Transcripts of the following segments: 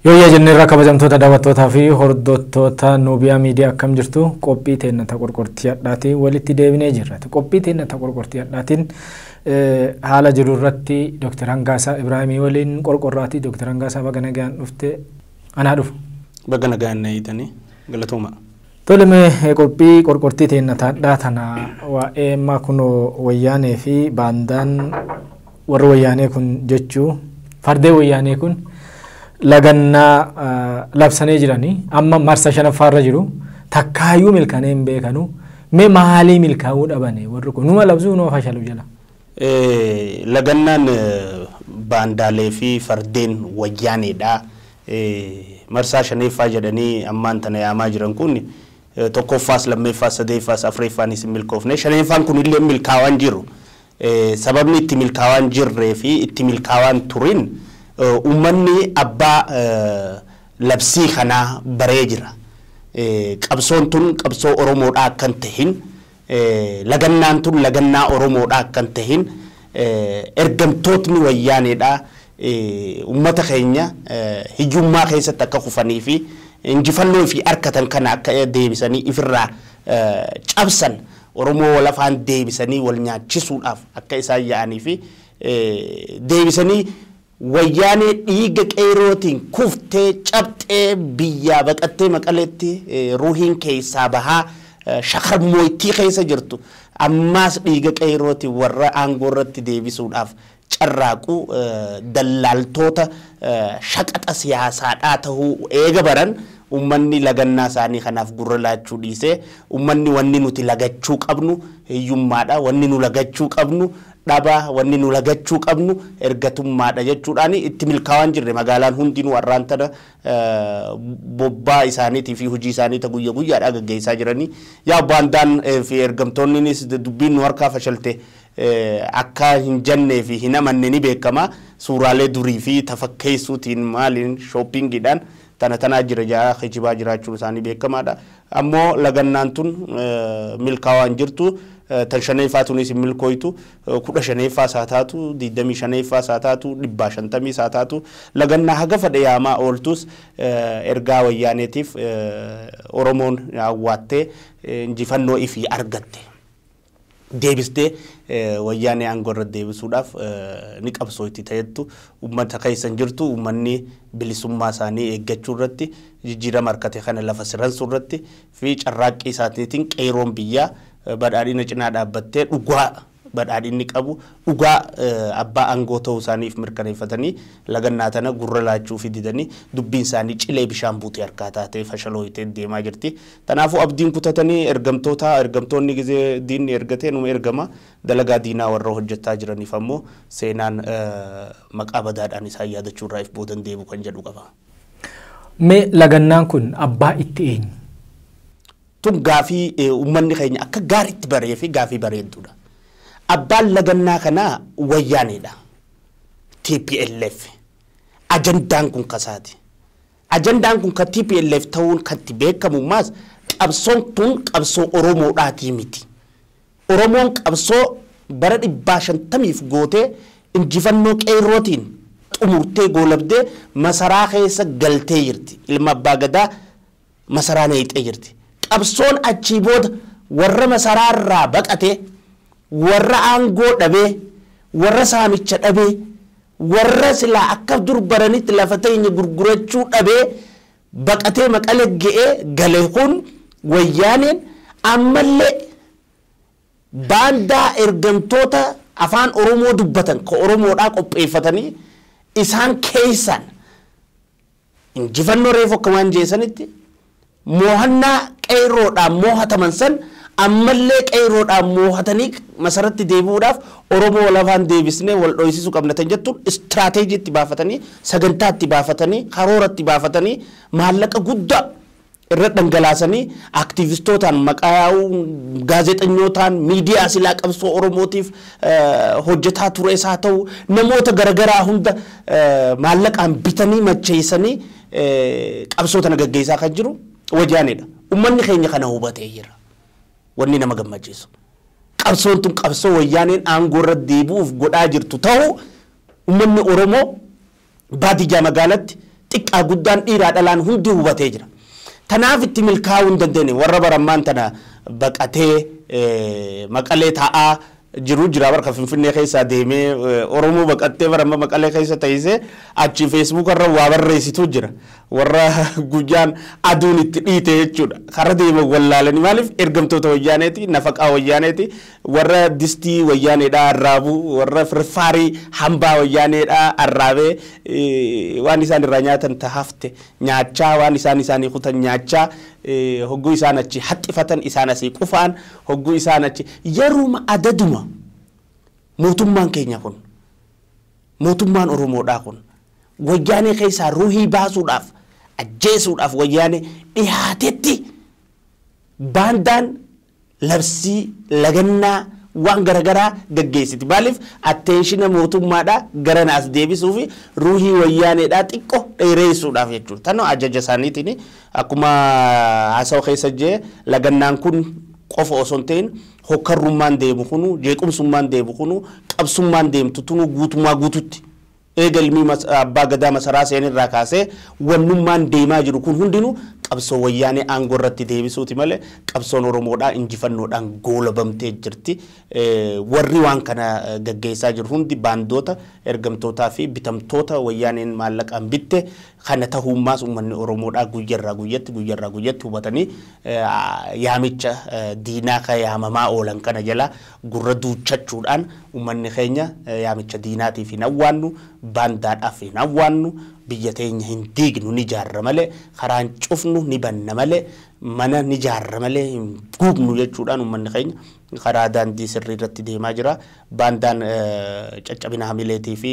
Yooyyaa jenneerra kabajamtoota daawwattootaa fi hordoftoota Nuubiyaa Miidiyaa akkam jirtu qophii teennata qorqortii hadhaatiin walitti deebinee jirra. Qophii teennata qorqortii hadhaatiin haala jiru irratti Dr. Hangaasaa Ibraahimii waliin qorqorraatii Dr. Hangaasaa baga nagaan dhufte anaa dhufu. Baga nagaan na hiitanii galatooma. Tole mee qophii qorqortii teennata hadhaa tana waa'ee ammaa kunoo wayyaanee fi baandaan warri wayyaanee kun jechuu fardee wayyaanee kun lagannaa labsanii jiranii amma marsa shanaffaarra jiru takkaayyuu milkaa'ee hin beekanu mee maalii milkaa'uu dhabane warri kun numa labsuu numa fashalu jala. Lagannaan baandaalee fi fardeen wayyaaneedha. Marsaa shaneeffaa jedhanii ammaan tana yaamaa jiran kun tokkoffaas lammeeffaas sadeeffaas afreeffaanis hin milkoofne shaneeffaan kun illee milkaa'aan jiru. Sababni itti milkaa'aan jirree fi itti milkaa'aan turin uummanni abbaa labsii kanaa baree jira. Qabsoon tun qabsoo Oromoodhaa akka hin tahin, lagannaan tun lagannaa Oromoodhaa akka hin tahin, ergamtootni wayyaaneedhaa uummata keenya hiyyummaa keessatti akka kufanii fi injifannoo fi harkatan kana akka deebisanii ifirraa cabsan Oromoo wal afaan deebisanii wal nyaachisuudhaaf akka isaan yaa'anii fi deebisanii wayyaanee dhiiga qeerootiin kuftee cabxee biyyaa baqattee maqaleetti ruuhiin keessaa bahaa shakarmooytii keessa jirtu ammaas dhiiga qeerootiin warra aangoo irratti deebisuudhaaf carraaquu dallaaltoota shaqaxa siyaasaadhaa ta'uu eega baran uummanni lagannaa isaanii kanaaf gurra laachuu dhiisee uummanni wanni nuti lagachuu qabnu hiyyummaadha wanni nu lagachuu qabnu dhaba wanni nu lagachuu qabnu ergatummaadha jechuudhaan itti milkaa'aan jirre magaalaan hundinuu har'aan tana bobbaa isaaniitii fi hojii isaanii ta guyya guyyaadhaa gaggeessaa jiranii. Yaa baandaan fi ergamtoonnis dubbiin nu harkaa fashalte akka hin jannee fi hin amanne ni beekama. Suuraalee durii fi tafakkeessuutiin maaliin shoppingiidhaan tana tanaa jira jaa kijibaa jiraachuun isaanii beekamaadha. Ammoo lagannaan tun milkaa'aan jirtu. Tan shaneeffaa tunis hin milkooytu 15 isaa taatu 25 isaa taatu 150 isaa taatu lagannaa haga fedhe yaamaa ooltus ergaa wayyaaneetiif Oromoon hawwaattee injifannoo ifii argatte. Deebistee wayyaanee aangoo irra deebisuudhaaf ni qabsoo itti ta'ettu uummata keessa hin jirtu uummanni bilisummaa isaanii eeggachuu irratti jijjiirama harkate kana lafa siransuu irratti fi carraaqqii isaaniitiin qeeroon biyyaa badhaadhina cinaa dhaabbattee dhugaa badhaadhinni qabu dhugaa abbaa aangoo ta'uu isaaniif mirkaneeffatanii lagannaa tana gurra laachuu fi didanii dubbiin isaanii cilee bishaan buutee harkaa taatee fashalooyitee deemaa jirti. Kanaafuu abdiin kutatanii ergamtoonni gizee diinni ergatee numa ergama dalagaa diinaa warra hojjetaa jiraniif ammoo seenaan maqaa badaadhaan isaan yaadachuu irraa if boodan deebu kan jedhu qaba. Mee lagannaan kun abbaa itti eenyu? Tun gaafii uummanni keenya akka gaariitti baree fi gaafii bareedduudha. Abbaan lagannaa kanaa wayyaaneedha. TPLF. Ajandaan kun kasaati. Ajandaan kun kan TPLF ta'uun kan itti beekamu maas qabsoon tun qabsoo Oromoodhaatii miti. Oromoon qabsoo bara 150 gootee injifannoo qeerrootiin xumurtee goolabdee masaraa keessa galtee jirti. Ilma abbaa gadaa masaraa neexee jirti. Qabsoon achii booda warra masaraarraa baqatee warra aangoo dhabee warra saamicha dhabee warra silaa akka dur baranitti lafa teenya gurgurachuu dhabee baqatee maqalee ga'ee gale kun wayyaaneen ammallee baandaa ergamtoota afaan Oromoo dubbatan ka Oromoodhaa qopheeffatanii isaan keessan injifannoo reefu akka waan jeessanitti moohannaa qeerroodhaan moohataman san ammallee qeerroodhaan moohatanii masaratti deebi'uudhaaf Oromoo lafaan deebisnee wal dho'isisuu qabna tan jettuun istiraateejii itti baafatanii sagantaa itti baafatanii karoora itti baafatanii maallaqa guddaa irra dhangalaasanii aktiivistootaan maqaa yaa'uu gaazexeessootaan miidiyaa silaa qabsoo Oromootiif hojjetaa ture isaa ta'u namoota garagaraa hunda maallaqaan bitanii macheessanii qabsoo tana gaggeessaa kan jiru wayyaaneedha. Uummanni keenya kana hubatee jira. Wanni nama gammachiisu. Qabsoon tun qabsoo wayyaaneen aangoo irra deebi'uuf godhaa jirtu ta'uu uummanni Oromoo baadiyyaa magaalatti xiqqaa guddaan dhiiraa dhalaan hundi hubatee jira. Tanaaf itti milkaa'uu hin dandeenye warra barammaan tana baqatee Maqalee taa'aa jiru jira barka Finfinnee keessaa deemee Oromoo baqattee baramma Maqalee keessa teessee achi Facebook irra waa barreessitu jira. Warra guyyaan aduun itti dhiite jechuudha. Karra deema wallaalanii maaliif ergamtoota wayyaaneeti, nafaqaa wayyaaneeti, warra distii wayyaaneedhaa arraabuu, warra firfaarii hambaa wayyaaneedhaa arraabee waan isaan irraa nyaatan hafte nyaachaa, waan isaan isaanii kutan nyaachaa, hogguu isaan achi haxxifatan isaan asii qufaan, hogguu isaan achi yeruma adaduma mootummaan keenya kun, mootummaan Oromoodhaa kun wayyaanee keessaa ruhii baasuudhaaf ajjeesuudhaaf wayyaanee dhihaatetti baandaan labsii lagannaa waan garagaraa gaggeessiti. Maaliif attention mootummaadhaa gara naas deebisuu fi ruhii wayyaaneedhaa xiqqoo dheeressuudhaaf jechuudha. Tanoo ajaja isaaniitiin akkuma haasawa keessa jee lagannaan kun qofa osoo hin ta'in hokkarrummaan deemu kunu, jeequmsummaan deemu kunu, qabsummaan deemtu tunu guutummaa guututti. Eega ilmi abbaa gadaa masaraa seenirraa kaasee wannummaan deemaa jiru kun hundinuu qabsoo wayyaanee aangoo irratti deebisuuti malee qabsoon Oromoodhaa injifannoodhaan goolabamtee jirti. Warri waan kana gaggeessaa jiru hundi baandoota, ergamtootaa fi bitamtoota wayyaaneen maallaqaan bitte kana ta'uummaas uummanni Oromoodhaa guyyarraa guyyatti guyyarraa guyyatti hubatanii yaamicha diinaa ka yaamamaa oolan kana jala gurra duuchachuudhaan uummanni keenya yaamicha diinaatiif hin awwaannu, baandaadhaaf hin awwaannu, biyya teenya hin diignu ni jaarra malee, karaan cufnu ni banna malee, mana ni jaarra malee hin guubnu jechuudhaan uummanni keenya karaa daandii sirrii irratti deemaa jira. Baandaan caccabina hamileetii fi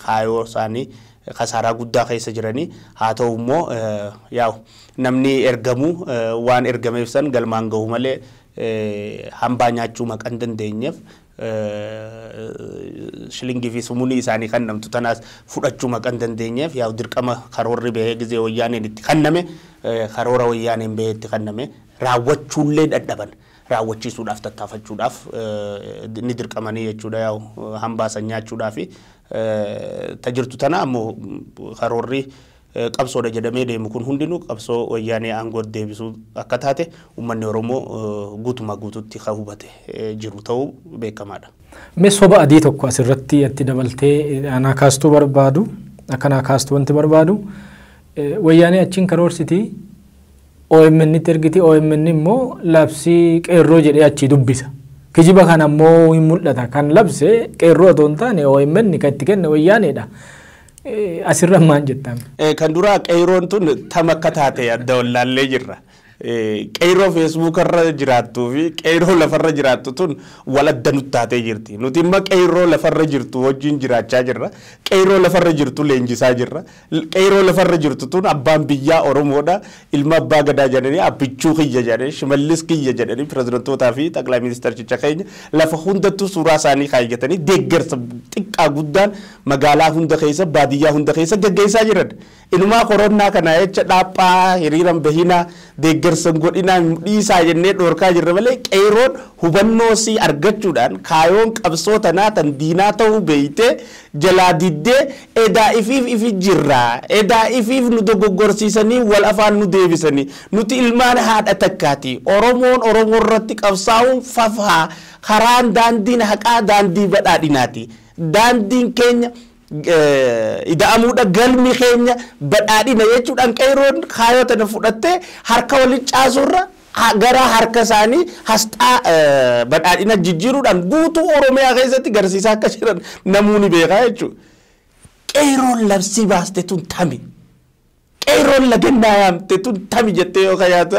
kaayoo isaanii kasaaraa guddaa keessa jiranii haa ta'u immoo yaa'u namni ergamu waan ergameef san galmaan gahu malee hambaa nyaachuu maqan dandeenyeef shilingii fi sumunii isaanii kan namtu tanaas fudhachuu maqan dandeenyeef yaa'u dirqama karoorri bahee gizee wayyaaneen itti kenname karoora wayyaaneen bahee itti kenname raawwachuullee dadhaban raawwachiisuudhaaf tattaafachuudhaaf ni dirqamanii jechuudha yaa'u hambaa san nyaachuudhaaf tajirtu tana ammoo karoorri qabsoodha jedhamee deemu kun hundinuu qabsoo wayyaanee aangoo deebisuu akka taate uummanni Oromoo guutumaa guututti kan hubate jiru ta'uu beekamaadha. Mee soba adii tokko asirratti itti dabaltee anaa kaastuu barbaadu, akkanaa kaastuu wanti barbaadu wayyaanee achiin karoorsitii OMN itti ergiti, OMN immoo labsii qeerroo jedhee achii dubbisa. Kijiba kana immoo hin mul'ata. Kan labse qeerroo otoo hin taane OMN kan itti kenne wayyaaneedha. Asirra maal jettan? Kan duraa qeerroon tun tam akka taate adda wallaallee jirra. Qeerroo Facebook irra jiraattuu fi qeerroo lafarra jiraattu tun wal adda nutti taatee jirti. Nuti immoo qeerroo lafarra jirtu wajjin jiraachaa jirra. Qeerroo lafarra jirtu leenjisaa jirra. Qeerroo lafarra jirtu tun abbaan biyyaa Oromoodha. Ilma abbaa gadaa jedhanii abbichuu kiyya jedhanii Shimallis kiyya jedhanii pireezidantootaa fi xaqilaa ministeerchicha keenya lafa hundattuu suuraa isaanii kaayyatanii deeggarsa xiqqaa guddaan magaalaa hunda keessa baadiyyaa hunda keessa gaggeessaa jiran. Inumaa koronaa kana jecha dhaaphaa hiriiran bahinaa deeggarsa godhinaa dhiisaa jennee dhoorkaa jirra malee qeerroon hubannoo sii argachuudhaan kaayoon qabsoo tanaa tan diinaa ta'uu beeytee jalaa diddee edaa ifiif ifi jirra edaa ifiif nu dogoggorsiisanii wal afaan nu deebisanii nuti ilmaan haadha takkaati Oromoon Oromoo irratti qabsaa'uun fafaa karaan daandiin haqaa daandii badhaadhinaati daandiin keenya ida'amuudha galmi keenya badhaadhina jechuudhaan qeerroon kaayoo tana fudhattee harka waliin caasuurra gara harka isaanii hasxaa badhaadhina jijjiiruudhaan guutuu Oromiyaa keessatti garsiisaa akka jiran namuu ni beekaa jechuudha. Qeerroon labsii baaste tun tami. Qeerroon lagannaa yaamte tun tami jettee yoo kayaatu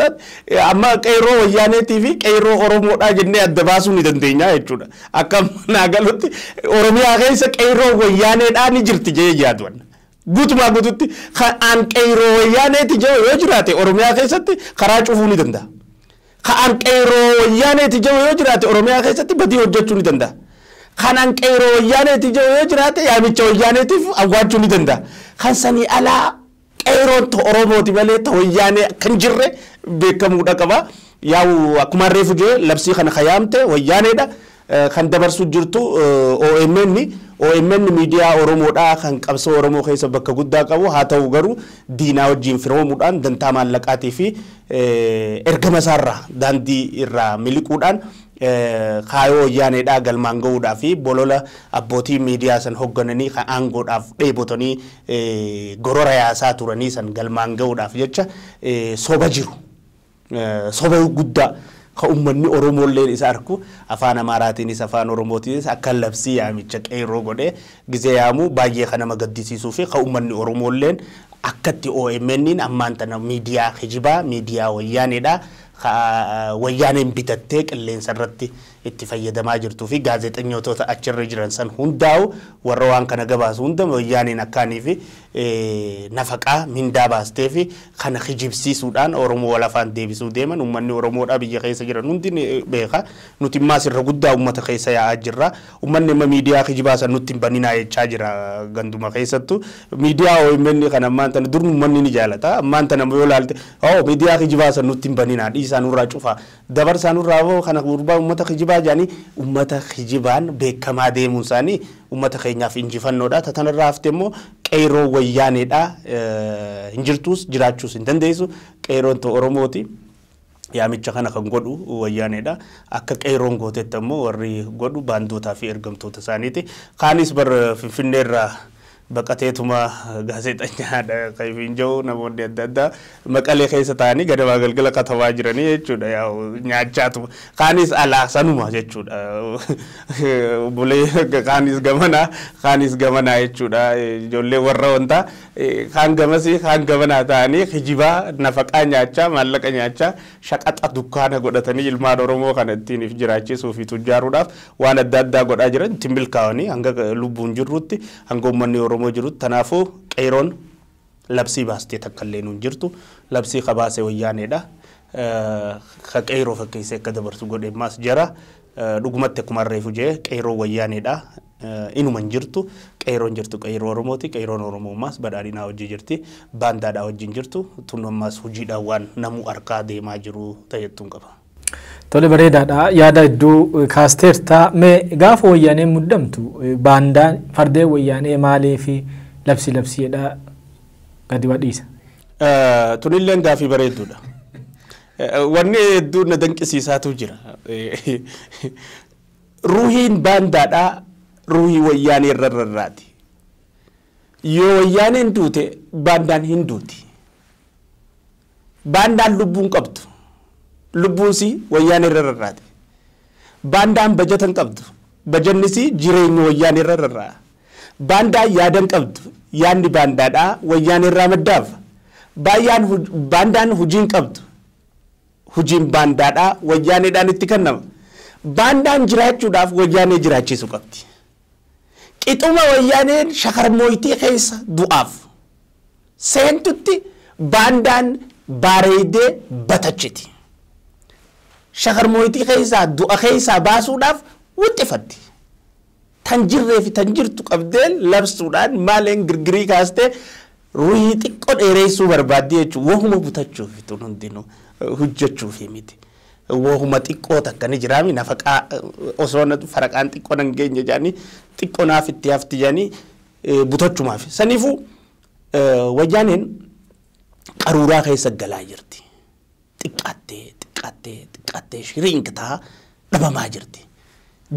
amma qeerroo wayyaaneetii fi qeerroo Oromoodhaa jennee adda baasuu ni dandeenya jechuudha. Akka naa galutti Oromiyaa keessa qeerroo wayyaaneedhaa ni jirti jee yaadwan. Guutumaa guututti an qeerroo wayyaaneeti jee yoo jiraate Oromiyaa keessatti karaa cufuu ni danda'a. Kan qeerroo wayyaaneeti jee yoo jiraate Oromiyaa keessatti badii hojjechuu ni danda'a. Kan an qeerroo wayyaaneeti jee yoo jiraate yaamicha wayyaaneetiif awwaachuu ni danda'a. Kan sanii alaa qeerroon Oromooti malee wayyaanee kan jirre beekamuudha qaba. Yaa'u akkuma reefu jee labsii kana kayaamte wayyaaneedha. Kan dabarsu jirtu OMN. OMN miidiyaa Oromoodhaa kan qabsoo Oromoo keessa bakka guddaa qabu haa ta'u garuu diinaa wajjin firoomuudhaan dantaa maallaqaatii fi ergama isaarraa daandii irraa miliquudhaan kaayoo wayyaaneedhaa galmaan gahuudhaa fi bolola abbootii miidiyaa san hooggananii kan aangoodhaaf dheebotanii gorora yaasaa turanii san galmaan gahuudhaaf jecha soba jiru. Soba guddaa ka uummanni Oromoolleen isa arku afaan Amaaraatiinis afaan Oromootiinis akka labsii yaamicha qeerroo godhee gizee yaamuu baay'ee kan nama gaddisiisuu fi ka uummanni Oromoolleen akkatti OMN'n ammaan tana miidiyaa kijibaa miidiyaa wayyaaneedha. Wayyaaneen bitattee qilleensa irratti itti fayyadamaa jirtuu fi gaazexeessitoota achirra jiran san hundaa'u warra waan kana gabaasu hunda wayyaaneen akkaanii fi nafaqaa mindaa baastee fi kana kijibsiisuudhaan Oromoo wal afaan deebisuu deeman uummanni Oromoodhaa biyya keessa jiran hundi ni beeka. Nuti immaas irra guddaa uummata keessa yaa'aa jirra. Uummanni amma miidiyaa kijibaa san nutti hin baninaa jechaa jira ganduma keessattu. Miidiyaa OMN kan ammaan tana dur uummanni ni jaalata. Ammaan tana yoo ilaalte miidiyaa kijibaa san nutti hin baninaa dhiisaa nurraa cufa. Dabarsaa nurraa hoo kana gurbaa uummata kijibaa jedhanii uummata kijibaan beekamaa deemuun isaanii uummata keenyaaf injifannoodha. Tanarraa hafte immoo qeerroo wayyaaneedha. Hin jirtus jiraachuus hin dandeessu. Qeerroon Oromooti. Yaamicha kana kan godhu wayyaaneedha. Akka qeerroon gootetti ammoo warri godhu baandootaa fi ergamtoota isaaniiti. Kaanis bar Finfinneerraa baqateetuma gaazexeessaadha kan hin jiru namoonni adda addaa Maqalee keessa taa'anii gadamaa galgala katabaa jiranii jechuudha. Yaa'u nyaachaatuma. Kaanis alaa sanuma jechuudha. Bulee kaanis gamanaa jechuudha. Ijoollee warra wantaa kaan gamasii kaan gamanaa ta'anii kijibaa nafaqaa nyaachaa maallaqa nyaachaa shaqaxa dukkaana godhatanii ilmaan Oromoo kana ittiin if jiraachisuu fi tujjaaruudhaaf waan adda addaa godhaa jiran ittiin milkaa'anii hanga lubbuun jirrutti hanga uummanni Oromoo jirutti. Kanaafuu qeerroon labsii baastee takka illee nuun jirtu labsii qabaasee wayyaaneedha. Ka qeerroo fakkeessee akka dabarsu godhe ammaas jara dhugumatti akkuma reefu jee qeerroo wayyaaneedha. Inuma hin jirtu qeerroon jirtu qeerroo Oromooti. Qeerroon Oromoo ammaas badhaadhinaa hojii jirti baandaadhaa wajjin jirtu tun ammaas hojiidhaan waan namuu harkaa deemaa jiru ta'ettuun qaba. Tole bareedaadha. Yaada hedduu kaasteerta. Mee gaafa wayyaanee muddamtu baandaan fardeen wayyaanee maalii fi labsi labsiidha gadi wadhiisa? Tunilleen gaafii bareedduudha. Wanni hedduu na danqisiisaatu jira. Ruuhiin baandaadhaa ruuhii wayyaanee irra rarraati. Yoo wayyaaneen duute baandaan hin duuti. Baandaan lubbuun qabdu. Lubbuun si wayyaanee irra rarraati. Baandaan bajata hin qabdu. Bajanni si jireenya wayyaanee irra rarra'a. Baandaan yaada hin qabdu. Yaadni baandaadhaa wayyaanee irraa maddaaf. Baandaan hojii hin qabdu. Hojiin baandaadhaa wayyaaneedhaan itti kennama. Baandaan jiraachuudhaaf wayyaanee jiraachisuu qabdi. Qixuma wayyaaneen shakarmooyitii keessa du'aaf seentutti baandaan bareedee batachiti. Shakarmooyitii keessaa du'a keessaa baasuudhaaf wuxxifatti. Tan jirree fi tan jirtu qabdee labsuudhaan maaleen girgirii kaastee ruhii xiqqoo dheereessuu barbaaddi jechuudha. Wahuma butachuuf tun hundinuu hojjechuuf miti. Wahuma xiqqoo takka ni jiraami nafaqaa osoo faraqaan xiqqoo nan geenye jedhanii xiqqoo naaf itti hafti jedhanii butachumaaf. Saniifuu wayyaaneen qaruuraa keessa galaa jirti. Xiqqaattee xiqqaattee xiqqaattee shiriink ta'a dhabamaa jirti.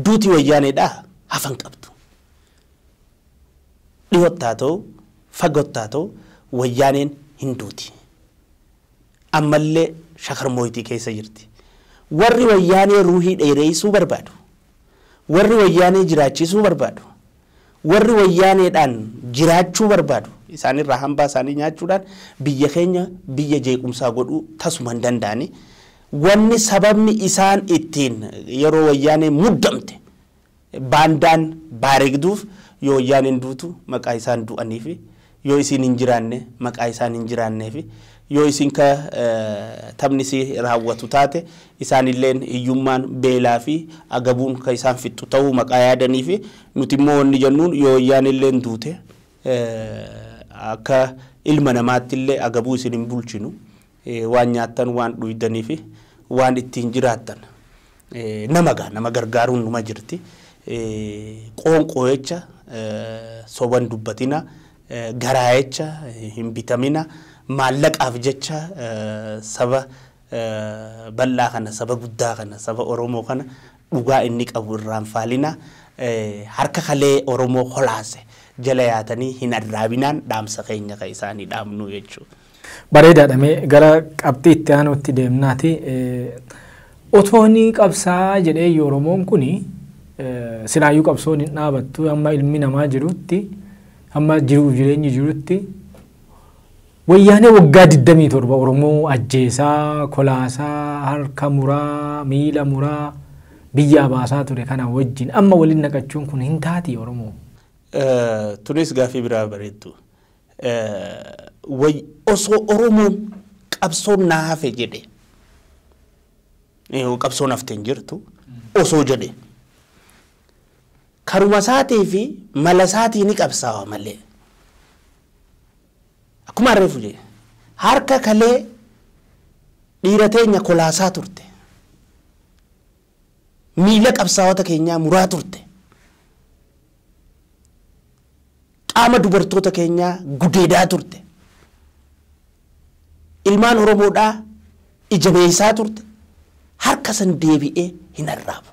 Duuti wayyaaneedhaa hafan qabdu. Dhiyootti haa ta'u fagootti haa ta'u wayyaaneen hin duuti. Ammallee shakarmooyitii keessa jirti. Warri wayyaanee ruuhii dheereessuu barbaadu. Warri wayyaanee jiraachisuu barbaadu. Warri wayyaaneedhaan jiraachuu barbaadu. Isaanirraa hambaa isaanii nyaachuudhaan biyya keenya biyya jeequmsaa godhuu tasuma hin danda'ani. Wanni sababni isaan ittiin yeroo wayyaanee muddamte baandaan baaregduuf yoo wayyaaneen duutu maqaa isaan du'anii fi yoo isiin hin jiraanne maqaa isaan hin jiraannee fi yoo isin ka taphni si raawwatu taate isaanilleen hiyyummaan beelaa fi agabuun ka isaan fixxu ta'uu maqaa yaadanii fi nuti immoo wanni jennuun yoo wayyaanilleen duute akka ilma namaatti illee agabuu isin hin bulchinu waan nyaattan waan dhuydanii fi waan ittiin jiraattan Nama gaa nama gargaaruun numa jirti. Qoonqoo jecha soban dubbatina, garaa jecha hin bitamina, maallaqaaf jecha saba bal'aa kana, saba guddaa kana, saba Oromoo kana dhugaa inni qabu irraan faalina, harka kalee Oromoo kolaase jala yaatanii hin arraabinaan dhaamsa keenya kan isaanii dhaamnu jechuudha. Bareedaadha. Mee gara qabxii itti aanutti deemnaati. Otoo ni qabsaa jedhee Oromoon kuni silaayyuu qabsoon hin dhaabattu hamma ilmi namaa jirutti, hamma jiruuf jireenyi jirutti. Wayyaanee waggaa 27 Oromoo ajjeesaa, kolaasaa, harka muraa, miila muraa, biyyaa baasaa ture kana wajjin amma waliin naqachuun kun hin taati Oromoo? Tunis gaaffii biraa bareeddu. Osoo Oromoon qabsoon naa hafe jedhe, qabsoon hafte hin jirtu, osoo jedhe karuma isaatii fi mala isaatii ni qabsaawa malee. Akkuma reefu jedhe, harka kalee dhiira teenya kolaasaa turte. Miila qabsaa'ota keenyaa muraa turte. Qaama dubartoota keenyaa gudeedaa turte. Ilmaan Oromoodhaa ija beeysaa turte. Harka san deebi'ee hin arraabu.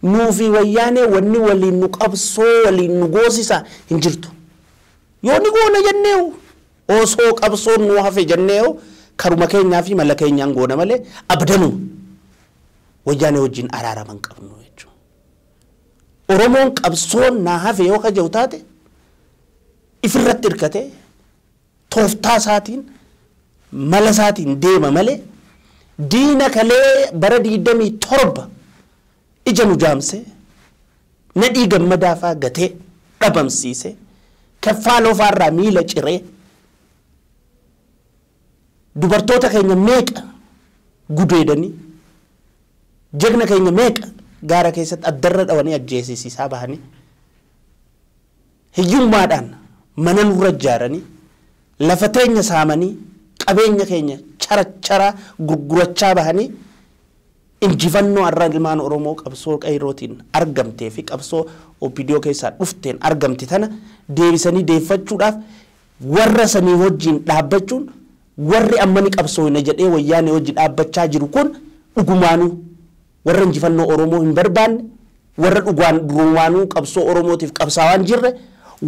Nuufi wayyaanee wanni waliin nu qabsoo waliin nu goosisa hin jirtu. Yoo ni goona jenneewu, osoo qabsoon nu hafe jenneewu, karuma keenyaa fi mala keenyaan goona malee abdanuu wayyaanee wajjin araaraman qabnu jechuudha. Oromoon qabsoon naa hafe yoo kajaa'u taate ifirratti hirkatee tooftaa isaatiin mala isaatiin deema malee diina kalee bara 27 ija nu jaamsee nadhii gammadaa faa gatee dhabamsiisee kaffaaloo faarraa miila ciree dubartoota keenya meeqa gudeedanii jagna keenya meeqa gaara keessatti addarra dhawanii ajjeesisiisaa bahanii hiyyummaadhaan mana nurra ijaaranii lafa teenya saamanii qabeenya keenya characharaa gurgurachaa bahanii injifannoo har'a ilmaan Oromoo qabsoo qeyrootiin argamtee fi qabsoo OPDO keessaa dhufteen argamte tana deebisanii deeffachuudhaaf warra sanii wajjin dhaabbachuun, warri amma ni qabsoo jedhee wayyaanee wajjin dhaabbachaa jiru kun dhugumaanuu warra injifannoo Oromoo hin barbaanne, warra dhugaan durumaanuu qabsoo Oromootiif qabsaawaa hin jirre,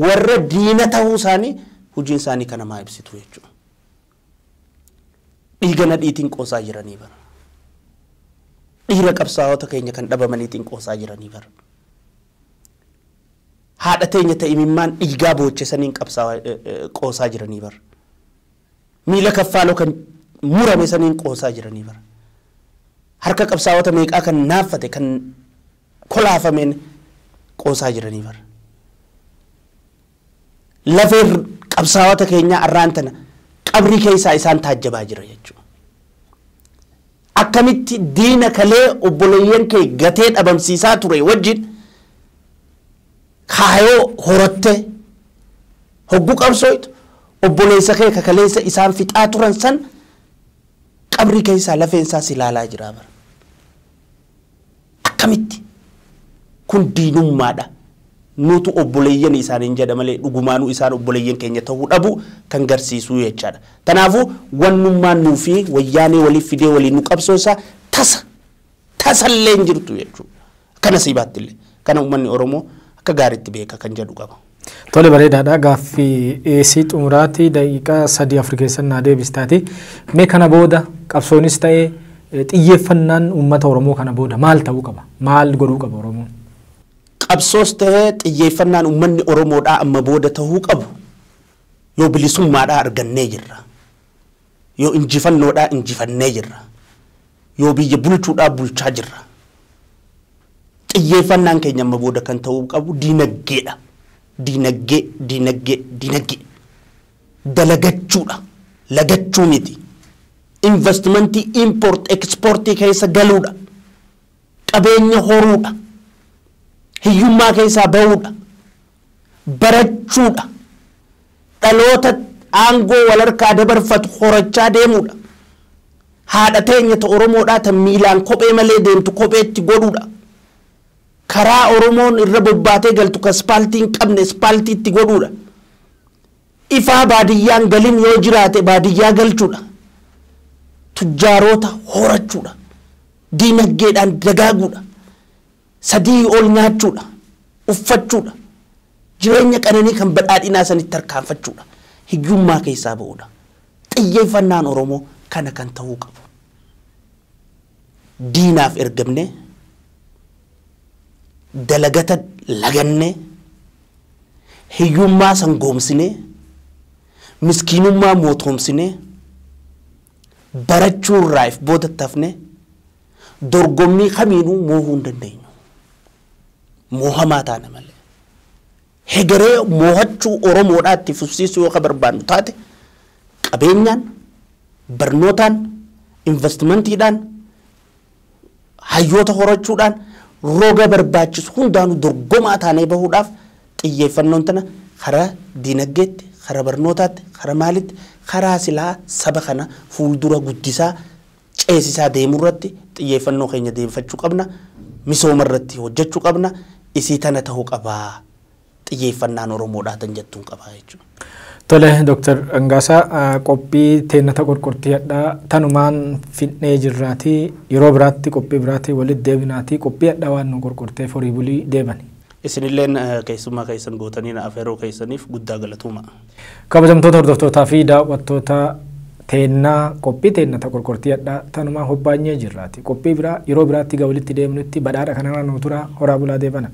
warra diina ta'uu isaanii hojiin isaanii kana maa ibsitu jechuudha. Dhiiga nadhiitiin qoosaa jiranii bara. Dhiira qabsaa'ota keenya kan dhabamaniitiin qoosaa jiranii bara. Haadha teenya ta'imimmaan dhiigaa boochesaniin qoosaa jiranii bara. Miila kaffaaloo kan murame saniin qoosaa jiranii bara. Harka qabsaa'ota meeqaa kan naaffate kan kolaafameen qoosaa jiranii bara. Lafee qabsaa'ota keenyaa arraan tana qabrii keessaa isaan taajjabaa jira jechuudha. Akkamitti diina kalee obboleeyyan kee gatee dhabamsiisaa ture wajjin kaayoo horattee hogguu qabsooytu obboleessa kee kakaleessa isaan fixaa turan san qabrii keessaa lafeen isaas ilaalaa jira bara. Akkamitti kun diinummaadha. Nutu obboleeyyan isaaniin jedha malee dhugumaanuu isaan obboleeyyan keenya ta'uu dhabu kan garsiisuu jechaadha. Kanaafuu wannummaan nuu fi wayyaanee waliif fidee waliin nu qabsoosaa tasa tasallee hin jirtu jechuudha. Akkana siibaattillee kana uummanni Oromoo akka gaariitti beeka kan jedhu qaba. Tole, bareedaadha. Gaaffii eesii xumuraati daqiiqaa 3-4 keessan naa deebistaati. Mee kana booda qabsoonis ta'ee xiyyeeffannaan uummata Oromoo kana booda maal ta'uu qaba? Maal godhuu qaba Oromoon? Qabsoos ta'ee xiyyeeffannaan uummanni Oromoodhaa amma booda ta'uu qabu yoo bilisummaadhaa argannee jirra. Yoo injifannoodhaa injifannee jirra. Yoo biyya bulchuudhaa bulchaa jirra. Xiyyeeffannaan keenya amma booda kan ta'uu qabu diinagdeedha. Diinagdee, diinagdee, diinagdee. Dalagachuudha. Lagachuu miti. Investimentii import ekspoortii keessa galuudha. Qabeenya horuudha. Hiyyummaa keessaa bahuudha. Barachuudha. Dhaloota aangoo wal harkaa dabarfatu horachaa deemuudha. Haadha teenya ta Oromoodhaa ta miilaan kophee malee deemtu kopheetti godhuudha. Karaa Oromoon irra bobbaatee galtu ka ispaaltii hin qabne ispaaltiitti godhuudha. Ifaa baadiyyaan galin yoo jiraate baadiyyaa galchuudha. Tujjaaroota horachuudha. Diinagdeedhaan dagaaguudha. Sadii ol nyaachuudha. Uffachuudha. Jireenya qananii kan badhaadhinaa sanitti tarkaanfachuudha. Hiyyummaa keessaa ba'uudha. Xiyyeeffannaan Oromoo kana kan ta'uu qabu. Diinaaf ergamne, dalagata laganne, hiyyummaa sangoomsine, miskiinummaa mootoomsine, barachuu irraa if boodatti hafne, dorgommii kamiinuu moohuu hin dandeenyu. Moohamaa taana malee. Hegeree moohachuu Oromoodhaatti fufsiisuu yoo ka barbaannu taate qabeenyaan, barnootaan, investimantiidhaan, hayyoota horachuudhaan roga barbaachisu hundaanuu dorgomaa taanee bahuudhaaf xiyyeeffannoon tana karaa diinagdeetti, karaa barnootaatti, karaa maalitti, karaa silaa saba kana fuuldura guddisaa ceesisaa deemuu irratti xiyyeeffannoo keenya deeffachuu qabna. Misooma irratti hojjechuu qabna. Isii tana ta'uu qabaa. Xiyyeeffannaan Oromoodhaa tan jettuun qabaa jechuudha. Tole Dooktar Dhangaasaa, qophii teennata qorqortii hadhaa tanumaan fidnee jirraatii, yeroo biraatti qophii biraatti walitti deebinaatii, qophii hadhaa waan nu qorqorteef horii bulii deebani. Isinilleen keessummaa keessan gootanii na afeeroo keessaniif guddaa galatooma. Kabajamtoota hordoftootaa fi daawwattoota teennaa, qophii teennata qorqortii hadhaa tanumaan hobbaanyee jirraati. Qophii biraa yeroo biraatti walitti deemnutti badhaadha kanarraa nu tura, horaa bulaa deebana.